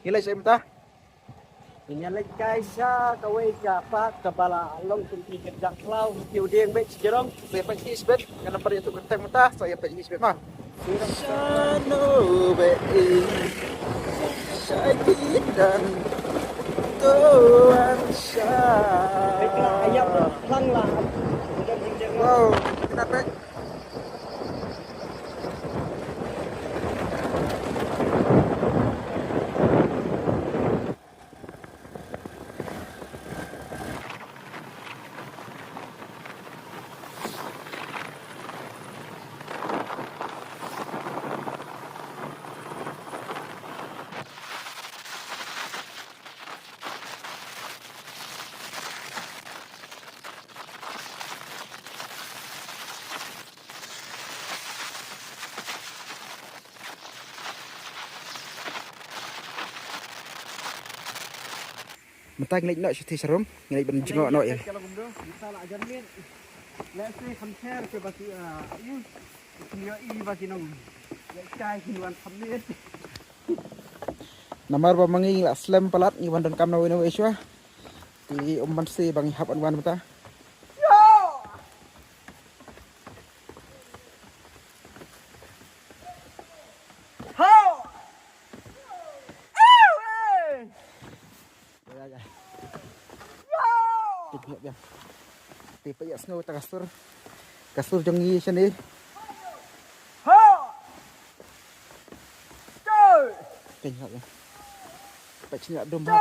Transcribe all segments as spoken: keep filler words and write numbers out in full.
Ngi leit sha mynta. Ngi leit kai sha kawei ka park kaba la long kum ki kynjah khlaw, ki u dieng beit shi jrong. Sa ïa peit hi shibit. Ka nambar ïa tu ka teng mynta, sa ïa peit hi shibit ma. Shano be i shai ki dan to an sha. Wow, kena pek. Mynta ngi leit noh sha thie sharum, ngi leit ban jngoh noh ïa. Let's say compare ke ba ki, ah, ïa, ki ïohi ba ki nong. Let's say ki wan kham miet. Namar ba ma ngi ngi la slem palat ngi wan donkam na wei na wei shuwa. Te um ban se ba ngi hap ban wan mynta. Te peit ïa ka sur. Ka sur jong ngi shane. Peit ïa. Peit shane dum ha.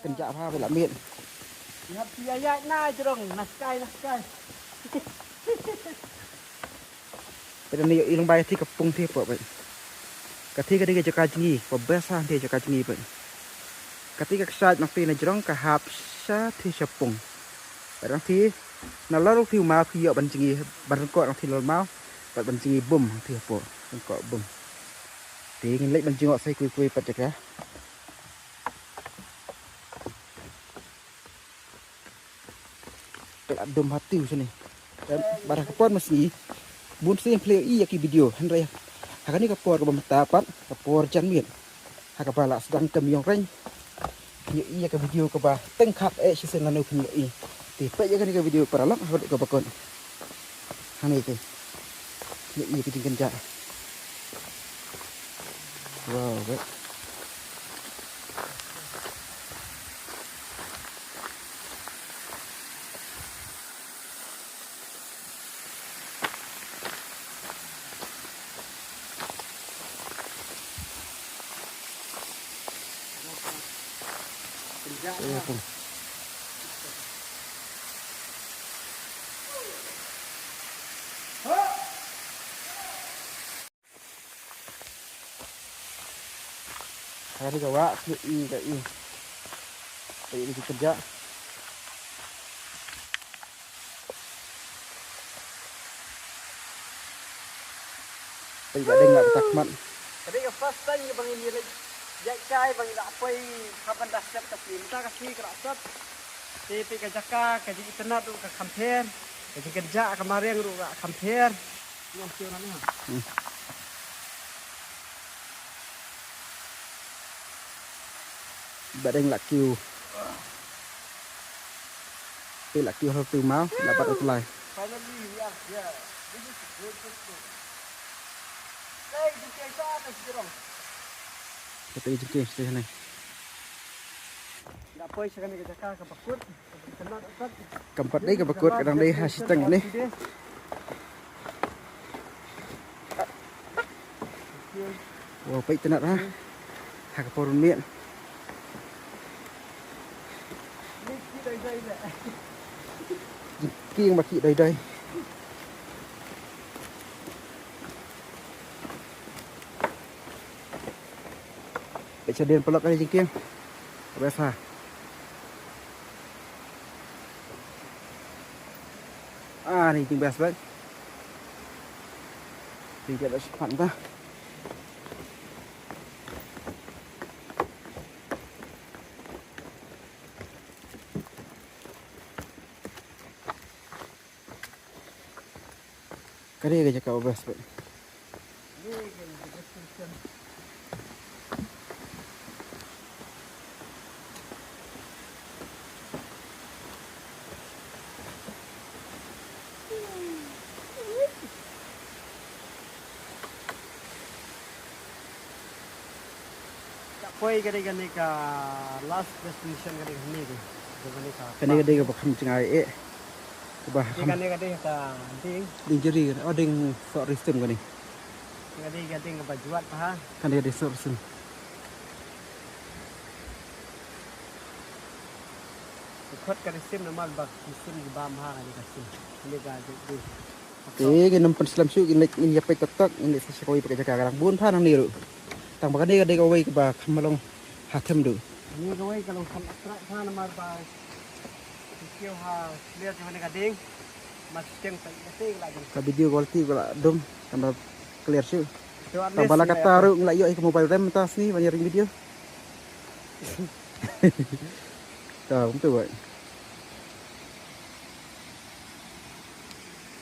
Kynjah bha ba la miet. Ngap sia ïa na jrong na sky na sky. Peit ne ïohi lyngba ïa thie ka pung thie hapoh peit. Ka thie ka dei ka jaka jngi, ka best ha thie jaka jngi peit. Ka thie ka kshaid nangthie na jrong ka hap sha thie sha pung. Peit nangthie na lor thie u maw phi ïoh ban jngi ban ryngkoh nangthie lor maw. Peit ban jngi bum nangthie hapoh ryngkoh bum. Te ngin leit ban jngoh sa ïa kiwei kiwei pat jaka. Te la dum ha tiew shane. Em, bad ha ka por mynsngi bun sien phi la ïohi ïa ki video, hynrei ha kane ka por kaba mynta pat ka por janmiet ha kaba la sdang ka miong reng. Phi ïohi ïa ka video kaba teng khap eh shisien lano phi ïohi. Te peit ïa kane ka video paralok ha ka dei kaba kut. Hangne te. Phi ïohi ïa ka jingkynjah. Wow, wei. Hari ka wah, ki i ka i. Ka i ka kerja. Peit ba deng la ka khmat. Ka dei ka first time ba ngin ïa leit ïaid kai ba ngin la poi ha ban da sep ka sngi. Mynta ka sngi ka la sep. Te peit ka jaka, ka jingitynnad ruh ka kham pher. Ka jingkynjah ka mariang ruh ka kham pher. Hmm. Ba deng la kiew. Te la kiew ha tu maw, la bat u tlai. Finally, we are here. This is the greatest thing. Hey, jingkieng sa, sa jrong. Kata jingkieng sa hangne. Nga poi sha kane ka jaka kaba kut. Kam pat dei kaba kut, ka dang dei ha shiteng ne. Wow, peit tynnad ha. Ha ka por miet. Jingkieng ba ki doi doi. Peit shadien paralok kane jingkieng. Best ha. Ah, ni jing best bad. Jingkieng da shipang ta. Kane ka jaka ba best. Ka poi ka dei kane ka last destination ka dei kane ka. Kane ka dei kaba kham jngai eh. Kaba kham. Kane ka dei ka ding. Ding jari, oh, ding soh ristim kane. Kane ka dei ka ding kaba jwat pa ha. Kane ka dei soh ristim. Khot ka ristim namar ba ristim ki bam ha kane ka sim. Kane ka dei. Te ngin ym pynslem shuh, ngin leit, ngin ïa peit tok tok, ngin leit sa sha kawei pat ka jaka ka dang bun bha nangne ruh. Tang ba kane ka dei kawei kaba kham long ha them duh. Kane kawei ka long kham attract bha namar ba ki kiew ha clear jong kane ka ding. Mas keng sa ïa te la jong. Ka video quality ka la dum, ka la clear shuh. Tang ba la katta ruh ngi la ïoh ïa ka mobile rem mynta sngi ban ïa ring video. Ta kumtu wei.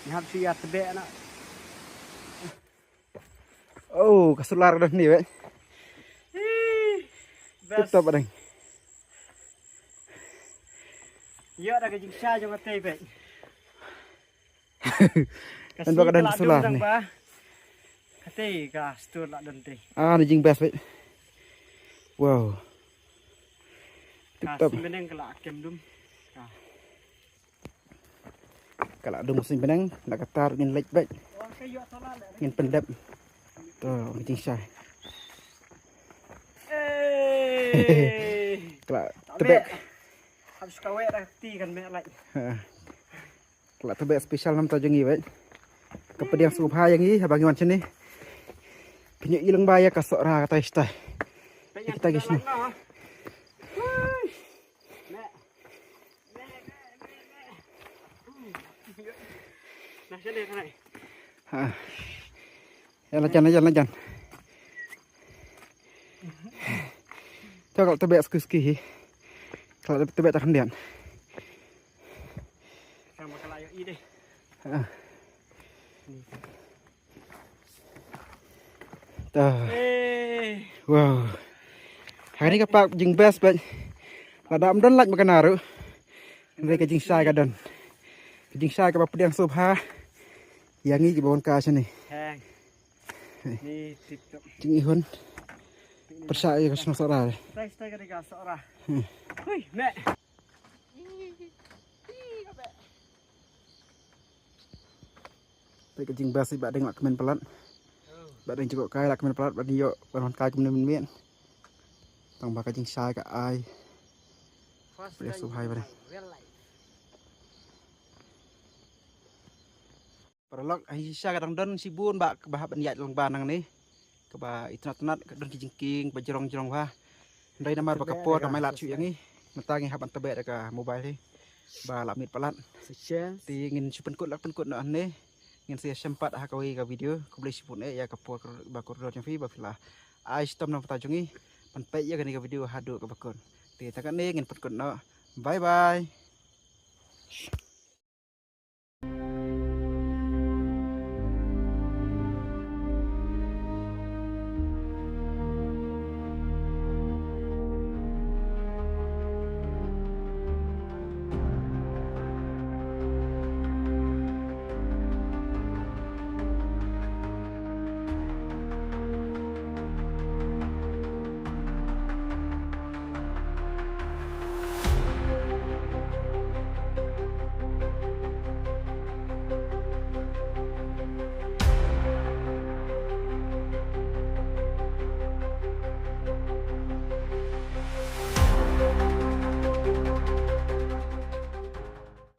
Ni hap shu ïa tbeh na. Oh, ka solar dah ni wei. Tip top adang. Ïa da ka jingshai jong ka tei wei. Kan ba ka dang solar ni. Ka tei ka stur la don tei. Ah, ni jing best wei. Wow. Tip top. Ka sim bneng ka la kem dum. Ka Ka la dum sing bneng, na ka tar ngin leit beit. Ngin pyndep. To, ngin jingshai. Ka la tbek. Hap shu kawek dah ti kan mek lait. Ha. Ka la tbek special namar ta jong ngi beit. Ka pdiang sngewbha ïa ngi haba ngi wan shane. Pynïoh i lyngba ïa ka Sohra katai shatai. Kita ki shane. Ha. Ïa la jan, ïa la jan. Te ka la tbek suki suki hi. Ka la tbek ta khyndiat. Ha. Ta. Wow. Hari ka park jing best bad. Lada ym don lait ma ka na ruh. Hynrei ka jingshai ka don. Ka jingshai kaba pdiang sngewbha ïa ngi kiba wan ka shane. Ni tip top. Jingihun. Pyrshah ïa ka shnong Sohra. Thanks, thanks ka dei ka Sohra. Hui, me. Peit ka jingbas i Bah Deng la kmen palat. Bah Deng jngoh kai la kmen palat, Bah Deng ïoh ban wan kai kumne mynmiet. Tang ba ka jingshai ka ai. Peit sngewbha i Bah Deng. Paralok, ha shisha ka dang don shibun ba kaba hap ban ïaid lyngba nangne. Kaba itynnat tynnat ka don ki jingkieng ba jrong jrong bha. Hynrei namar ba ka por kam ai lad shuh ïa ngi. Mynta ngi hap ban tbeh da ka mobile hi. Ba la miet palat. Te ngin shu pynkut la pynkut noh hangne. Ngin sa ïashem pat ha kawei ka video. Khublei shibun eh ïa ka por ba kordor jong phi ba phi la ai shitom na bynta jong ngi. Ban peit ïa kane ka video haduh kaba kut. Te tang katne ngin pynkut noh. Bye bye.